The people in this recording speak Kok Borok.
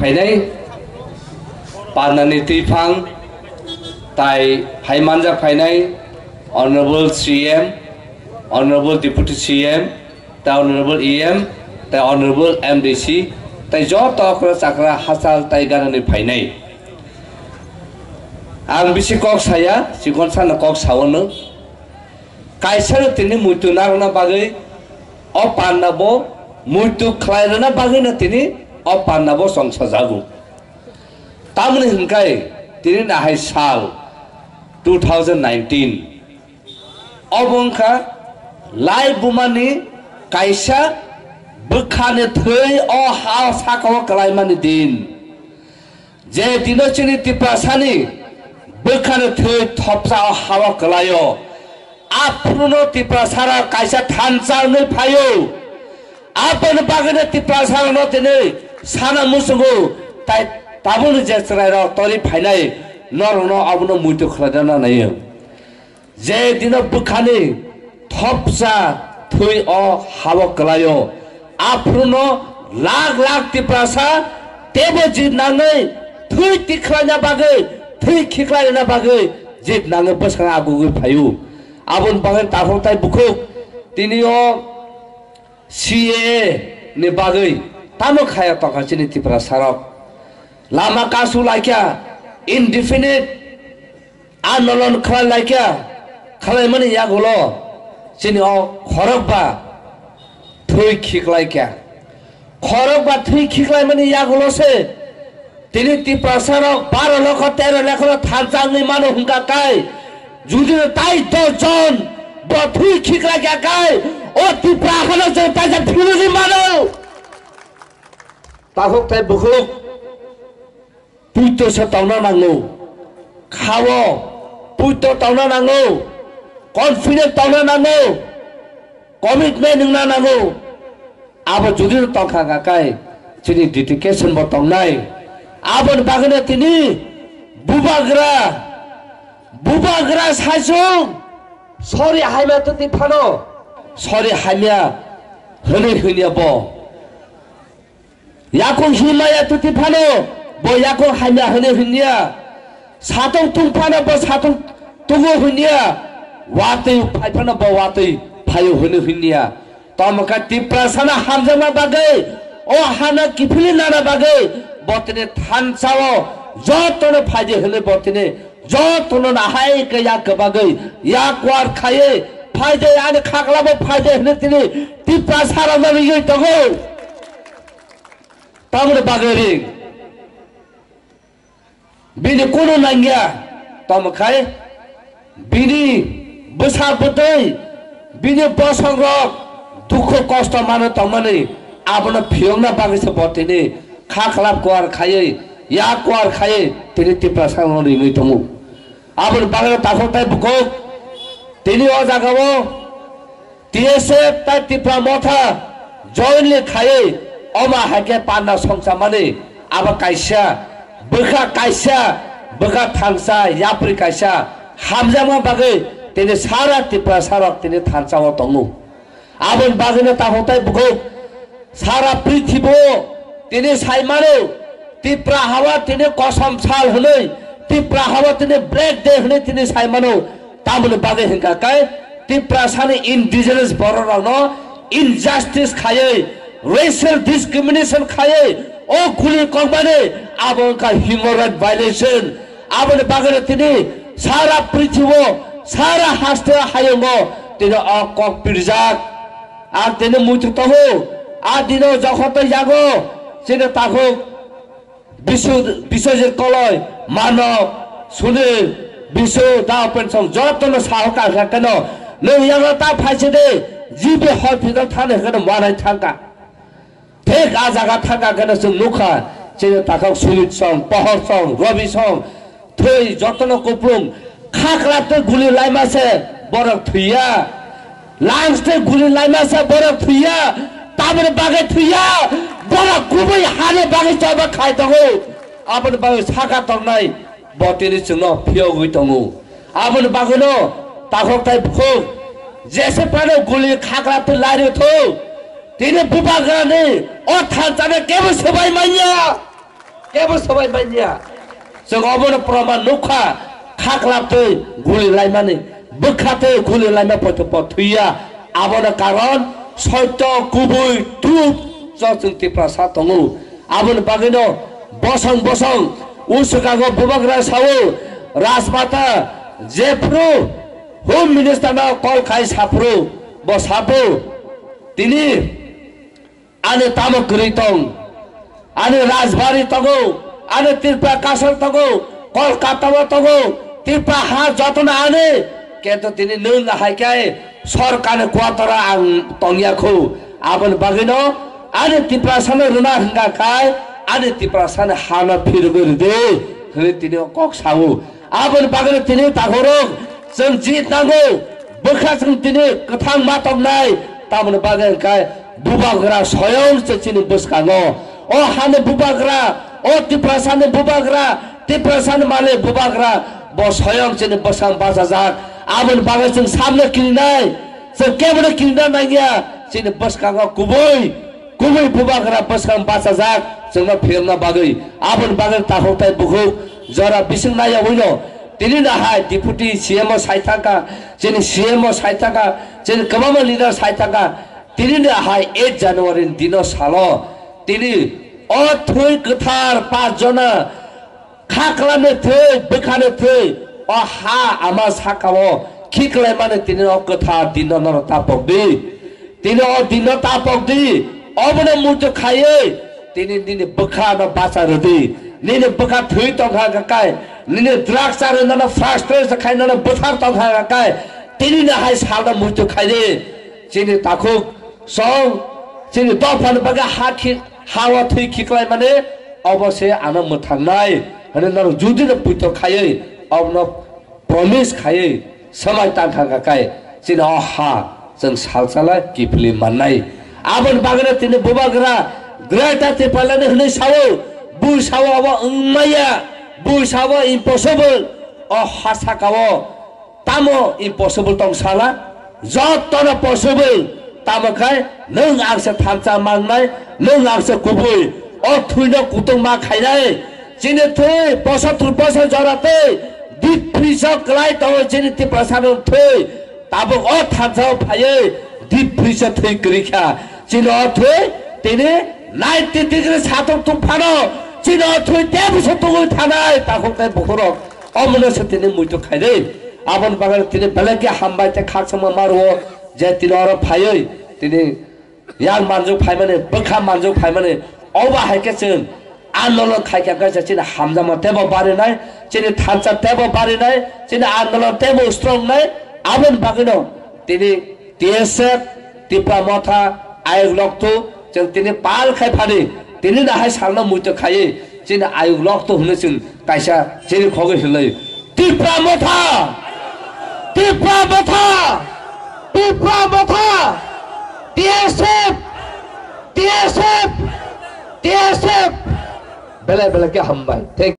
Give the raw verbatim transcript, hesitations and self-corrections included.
Phainai parnani twiphang tai phai manjak phainai Honorable C M, Honorable Deputy C M, tai Honorable E M, tai Honorable M D C, tai joto okra chakra hachal tai ganani phainai. Ang bisi kok saya, chikon sana kok saono. Kaisa no tini muitu narwkna bagwi o panda bo muitu khlai rwna bagwi no tini o panda bo chongsajago. Tamoni hwnkhai tini nahai sal two thousand nineteen. Obo wngkha lai bumani kaisa bwkhani thwi o ha saka o kwlaimani din. Je dino chini Tiprasani bwkhani thwi thopsa o ha o kwlaio, aphuru no Tiprasara kaisa thansa wngwi phaio. Aboni bagwino Tiprasarano tini sana muchungo, tai tabukni je chwrairok tori phainai norokno abono muitu khlaina naio. Je dino bwkhani thopsa thwi o ha o kwlaio, aphuruno lakh lakh Tiprasa teibo jit nangwi thwi tikhlaina bagwi, thwi khiklaina bagwi jit nangwi bwskang agugwi phaio. Aboni bagwi takhuk tai bukhuk tini o C A A ni bagwi tamo khaya tongkha chini Tiprasarok? Lama kasu laikha, indefinite andolon khlai laikha, khlaimani yagulo chini o khorokba thwi khiklaikha. Khorokba thwi khiklaimani yagulo se tini Tiprasarok baro lokho tero lokho thansa wngwi mano hwnkha kai, judi no tai dos jon bo thwi khiklaikha kai, o Tipra hano chwng taisa philugwi mano. Takhuk tai bukhuk puito se tongna nango, khao puito tongna nango, confident tongna nango, commitment wngna nango. Abo judi no tongkha kha kai chini dedication bo tongnai. Aboni bagwino tini bubagra, bubagra saichung sori hamya twtwi phano, sori hamya hwnwi hwnya bo. Yakung himaya twtwi phano bo yakung hamya hwnwi hwnya. Satung tung phano bo satung tungo hwnya. Watwi phai phano bo watwi phaio hwnwi hwnya. Tamo kha Tiprasano hamjakma bagwi, o hano kiphilwi nana bagwi bo tini thansao jotono phaidi hwnwi bo tini jotono nahai khe yak kwbagwi yak kwar khaiwi phaidi ani khaklabo phaidi hwnwi tini Tiprasarokno rigwi tongo. Tamoni bagwi ring? Bini kunu nangya, tamo khai bini bwsa bwtwi, bini bosongrok dukhu kosto mano tongmani, abono phiyokna bagwi se bo tini kha khlap kuar khaiwi, yak kuar khaiwi tini Tiprasarokno ringwi tongo. Aboni bagwi takhuk tai bukhuk tini o jagao T S F tai Tipra Motha jointly khaiwi omo hai khe panda songchamani abo kaisa bwkha, kaisa bwkha thangsa yapri kaisa hamjakma bagwi tini sara Tiprasarok tini thansa o tongo. Aboni bagwino takhuk tai bukhuk sara prithibo tini saimano Tipra hawa tini kosom sal hwnwi, Tipra hawa tini black day hwnwi tini saimano. Tamoni bagwi hwnkha khe Tiprasani indigenous bororokno injustice khaiwi, racial discrimination khaiwi, o guli kokmani abo wngkha human right violation. Aboni bagwino tini sara prithibo, sara haste hayungo tini o kok pirjak. Ang tini muitu tongo, a dino jokhon tei yago chini takhuk Bisu, Biswajit Koloi, Manok, Sunil, Bisu, Dao Pensong jotono saho kha khe keno nwng yago ta phaise de, G B hospital thani khe no manai thangka. Thik a jaga thangka khe no chwng nukha, chini takhuk Sumit song, Pohor song, Robi song, thwi jotono kuplung, khaklap tei guli laima se borok thwiya, lungs tei guli laima se borok thwiya, tamoni bagwi thwiya, borok kubui hani bagwi choba khai tongo, aboni bagwi saka tongnai bo tini chwngno phiyogwi tongo. Aboni bagwino takhuk tai bukhuk jese phano guli khaklap tei lairwi thung, tini bubagrani o thansano kebo swbai manya. Kebo sobai manya. Chwng obono proman nukha, khaklap twi guli laimani, bwkha twi guli laima poito po thwiya. Abono karon soito kubui truth chwng Tiprasa tongo. Aboni bagwino bosong bosong uswkango bubagra sao, Rajmata jephru Home Minister no call khai saphru bo sapo tini ani tamo kwrwi tong, ani Rajbari tongo, ani Tripura Castle tongo, Kolkata o tongo, Tripura ha jotono ani, kintu tini nwng hai khe sorkarni quarter o ang tongya kho. Aboni bagwino ani Tiprasano rwna hwnkha khai ani Tiprasani hano phirogwi rwdi hwnwi tini o kok sao. Aboni bagwino tini takhorok chwng jit nango, bwkha chwng tini kwthang ma toknai, tamoni bagwi hwnkhe bubagra soyong se chini bwskango. O hani bubagra, o Tiprasani bubagra, Tiprasani malik bubagra, bo soyong chini bwskang bachajak. Aboni bagwi chwng samno kirinai, chwng kebono kirina nangya, chini bwskango kubui, kubui bubagra bwskang bachajak, chwngno phirokna bagwi. Aboni bagwi takhuk tai bukhuk jora bising naiya uino, tini no hai Deputy C M o sai thangkha, chini C M o sai thangkha, chini kwbangma leader sai thangkha, tini no hai eight January ni dino salo, tini o thwi kwthar panch jona kha kwlamni thwi, bwkhani thwi, o ha ama sakao khiklaimani tini o kwthar dino norok tapok di. Tini o dino tapok di, obono muitu khaiwi, tini nini bwkha no bacha rwdi, nini bwkha thwi tongkha hwnkha kai, nini drugs charwi nono frustration khai nono bwthar tongkha hwnkha kai, tini no hai salno muitu khaidi, chini takhuk song, chini dophani bagwi ha khi-, ha o thwi khiklaimani, obo se ano mwthangnai, hwnwi nono judi no puito khaiwi, obono promise khaiwi swmai tangkha hwnkha kai chini o ha chwng salchala kiphilwi mannai. Aboni bagwino tini bubagra Greater Tipraland ni hwnwi sao, bui sao abo wngmaya, bui sao impossible. O ha sakao tamo impossible tong sala? Jotono possible. Tamo khai nwng ang se thansa mangnai, nwng ang se kubui. O thwino kutung ma khainai. Chini thwi bosor thwi bosor jora twi deep freeze o kwlai tongo chini Tiprasa rok thwi. Tabuk o thansa o phaiwi deep freeze o thwi kwrwi kha. Chini o thwi tini ninety degree satok tong phano chini o thwi tebwsa tongwi thanai takhuk tei bukhurok. Omono se tini muitu khaidi. Aboni bagwi tini belai khe hambai tei khakchangma ma rwo je tini oro phaiwi tini yang manjak phaimani, bwkha manjak phaimani. Obo hai khe chwng andolon khai khe kaisa chini hamjakma teibo barinai, chini thansa teibo barinai, chini andolon teibo strong nai. Aboni bagwino tini T S F, Tipra Motha, Ayuk Lokto, chwng tini pal khai phani, tini no hai salno muitu khaiwi, chini Ayuk Lokto hwnwi chwng kaisa chini khogwi hwnwi. Tipra Motha! Tipra Motha! Tipra Motha! T S F! T S F! T S F! Belai belai khe hambai. Thank you.